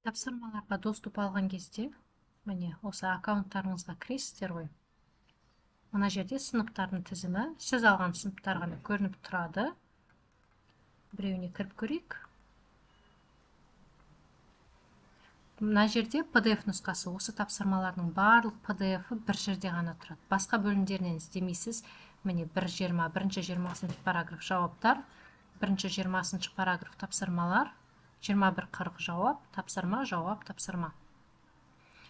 Тапсырмаларға доступ алған кезде, міне, осы аккаунттарыңызға кіресіздер ғой. Мына жерде сыныптардың тізімі, сіз алған сыныптар ғана көрініп тұрады. Біреуіне кіріп көрейік. Мына жерде PDF нұсқасы, осы тапсырмалардың барлық PDF-і бір жерде ғана тұрады. Басқа бөлімдерінен іздемейсіз. Міне, бір жиырма бірінші, 20-шы параграф жауаптар, бірінші, 20-шы параграф тапсырмалар, 21:40 жауап, тапсырма, жауап, тапсырма.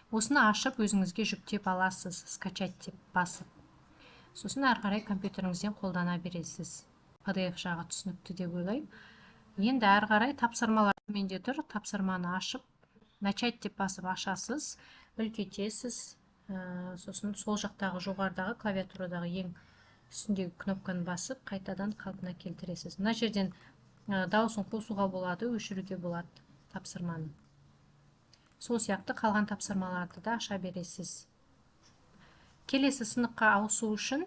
Осыны ашып өзіңізге жүктеп аласыз, скачать деп басып. Сосын әрі қарай компьютеріңізден қолдана бересіз. PDF жағы түсінікті деп ойлаймын. Енді әрі қарай тапсырмалар төменде тұр. Тапсырманы ашып, начать деп басып ашасыз, үлкейтесіз, сосын сол жақтағы жоғарыдағы клавиатурадағы ең үстіндегі кнопканы басып, қайтадан қалпына келтіресіз. Мына жерден дауысын қосуға болады, өшіруге болады тапсырманы. Сол сияқты қалған тапсырмаларды да аша бересіз. Келесі сыныпқа ауысу үшін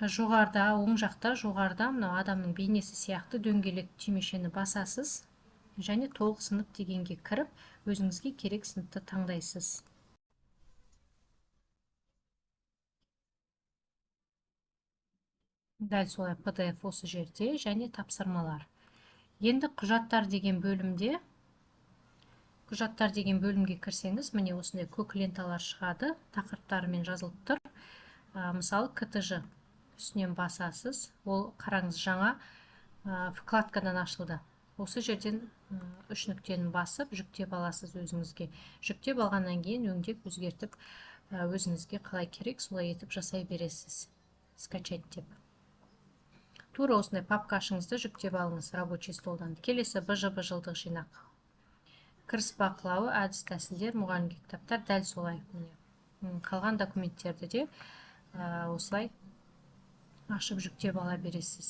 жоғарыда, оң жақта, жоғарыда мынау адамның бейнесі сияқты дөңгелек түймешені басасыз және толық сынып дегенге кіріп, өзіңізге керек сыныпты таңдайсыз. Дәл солай PDF осы жерде және тапсырмалар. Енді құжаттар деген бөлімде, құжаттар деген бөлімге кірсеңіз, міне осындай көк ленталар шығады, тақырыптарымен жазылып тұр. Мысалы, КТЖ үстінен басасыз, ол қараңыз жаңа вкладкадан ашылды. Осы жерден үш нүктені басып, жүктеп аласыз өзіңізге. Жүктеп алғаннан кейін өңдеп, өзгертіп, өзіңізге қалай керек, солай етіп жасай бересіз. Скачать деп. Тура осындай папка ашыңыз да жүктеп алыңыз рабочий столдан. Келесі БЖБ жылдық жинақ. Кіріс бақылауы, әдіс тәсілдер, мұғалімге кітаптар дәл солай. Міне. Қалған документтерді де осылай ашып жүктеп ала бересіз.